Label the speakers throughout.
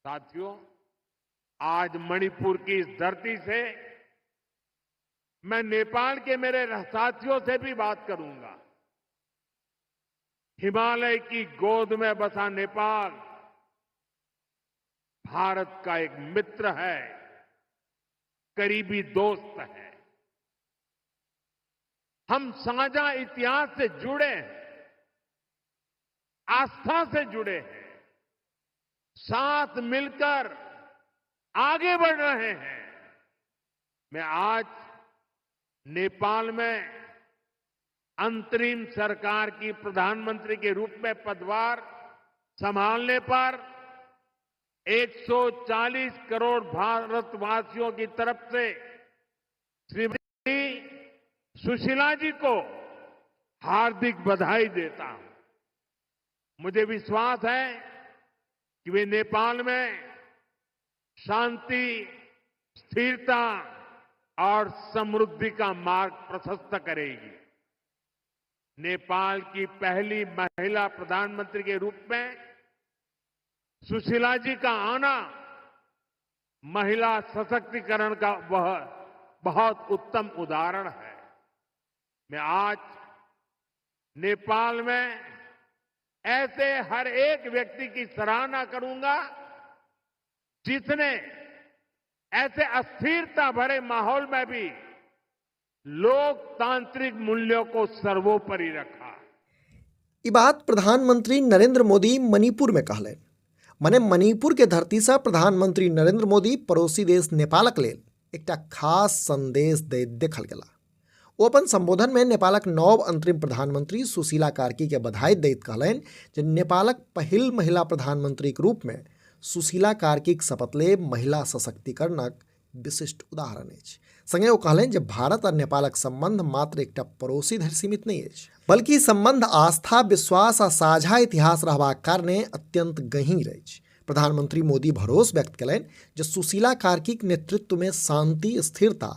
Speaker 1: साथियों, आज मणिपुर की इस धरती से मैं नेपाल के मेरे साथियों से भी बात करूंगा। हिमालय की गोद में बसा नेपाल भारत का एक मित्र है, करीबी दोस्त है। हम साझा इतिहास से जुड़े हैं, आस्था से जुड़े हैं, साथ मिलकर आगे बढ़ रहे हैं। मैं आज नेपाल में अंतरिम सरकार की प्रधानमंत्री के रूप में पदभार संभालने पर 140 करोड़ भारतवासियों की तरफ से श्रीमती सुशीला जी को हार्दिक बधाई देता हूं। मुझे विश्वास है कि वे नेपाल में शांति, स्थिरता और समृद्धि का मार्ग प्रशस्त करेगी। नेपाल की पहली महिला प्रधानमंत्री के रूप में सुशीला जी का आना महिला सशक्तिकरण का वह बहुत उत्तम उदाहरण है। मैं आज नेपाल में ऐसे हर एक व्यक्ति की सराहना करूंगा जिसने ऐसे अस्थिरता भरे माहौल में भी लोकतांत्रिक मूल्यों को सर्वोपरि रखा।
Speaker 2: ई बात प्रधानमंत्री नरेंद्र मोदी मणिपुर में कहलनि। मने मणिपुर के धरतीसँ प्रधानमंत्री नरेंद्र मोदी पड़ोसी देश नेपालक लेल एकटा खास संदेश दैत देखल गेला। ओ अपन संबोधन में नेपालक नव अंतरिम प्रधानमंत्री सुशीला कार्की के बधाई दैत कहलनि जे नेपालक पहिल महिला प्रधानमंत्रीक रूप में सुशीला कार्कीक शपथ लेब महिला सशक्तिकरणक विशिष्ट उदाहरण अछि। संगे ओ कहलनि जे भारत आ नेपालक संबंध मात्र एकटा पड़ोसी धरि सीमित नहि अछि, बल्कि संबंध आस्था, विश्वास आ साझा इतिहास रहबाक कारणे अत्यंत गहींर अछि। प्रधानमंत्री मोदी भरोस व्यक्त कयलनि जे सुशीला कार्कीक नेतृत्व में शांति, स्थिरता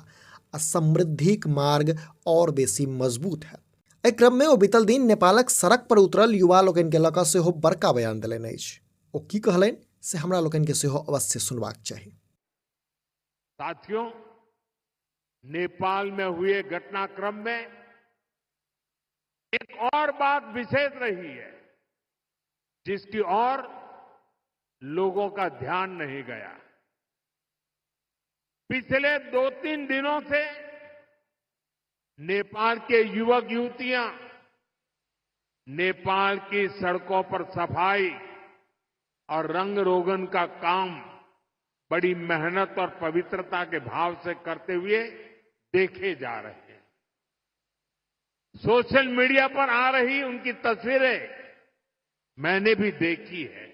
Speaker 2: आ समृद्धिक मार्ग और बेसी मजबूत हैत। एहि क्रम में ओ बीतल दिन नेपालक सड़क पर उतरल युवा लोकनि के लऽ कऽ सेहो बड़का बयान देलनि अछि। ओ की कहलनि से हमरा लोकनि के सेहो अवश्य सुनबाक चाही।
Speaker 1: साथियों, नेपाल में हुए घटनाक्रम में एक और बात विशेष रही है जिसकी ओर लोगों का ध्यान नहीं गया। पिछले 2-3 दिनों से नेपाल के युवक युवतियां नेपाल की सड़कों पर सफाई और रंग रोगन का काम बड़ी मेहनत और पवित्रता के भाव से करते हुए देखे जा रहे हैं। सोशल मीडिया पर आ रही उनकी तस्वीरें मैंने भी देखी है।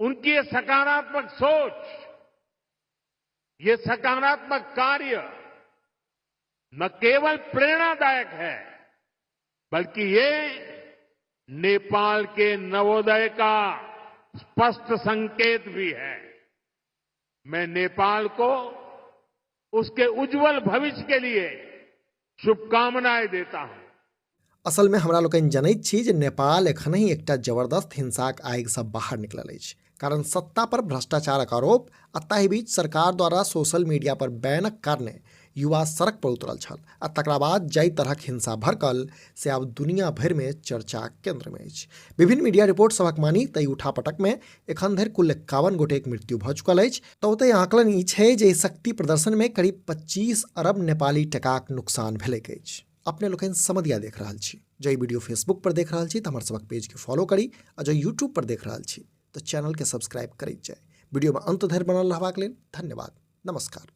Speaker 1: उनकी ये सकारात्मक सोच, ये सकारात्मक कार्य न केवल प्रेरणादायक है, बल्कि ये नेपाल के नवोदय का स्पष्ट संकेत भी है। मैं नेपाल को उसके उज्जवल भविष्य के लिए शुभकामनाएं देता हूं।
Speaker 2: असल में हमरा लोकनि जनैत छी जे नेपाल एखनहि एकटा जबरदस्त हिंसाक आगिसँ बाहर निकलल अछि, कारण सत्ता पर भ्रष्टाचारक आरोप आ ताहि बीच सरकार द्वारा सोशल मीडिया पर बैनक कारणे युवा सड़क पर उतरल छल आ तकरा बाद जाहि तरहक हिंसा भड़कल से आब दुनिया भरिमे चर्चाक केंद्रमे अछि। विभिन्न मीडिया रिपोर्ट सभक मानी तऽ ई उठापटकमे एखन धरि कुल 51 गोटेक मृत्यु भऽ चुकल अछि, तऽ ओतहि आकलन ई छै जे एहि शक्ति प्रदर्शनमे करीब 25 अरब नेपाली टकाक नुकसान भेलैक अछि। अपने लोकनि समदिया देख रहल छी। जँ ई वीडियो फेसबुक पर देख रहल छी तऽ हमर सभक पेजके फॉलो करी आ जँ यूट्यूब पर देख रहल छी तऽ चैनलके सब्सक्राइब करैत जाय। वीडियोमे अंत धरि बनल रहबाक लेल धन्यवाद। नमस्कार।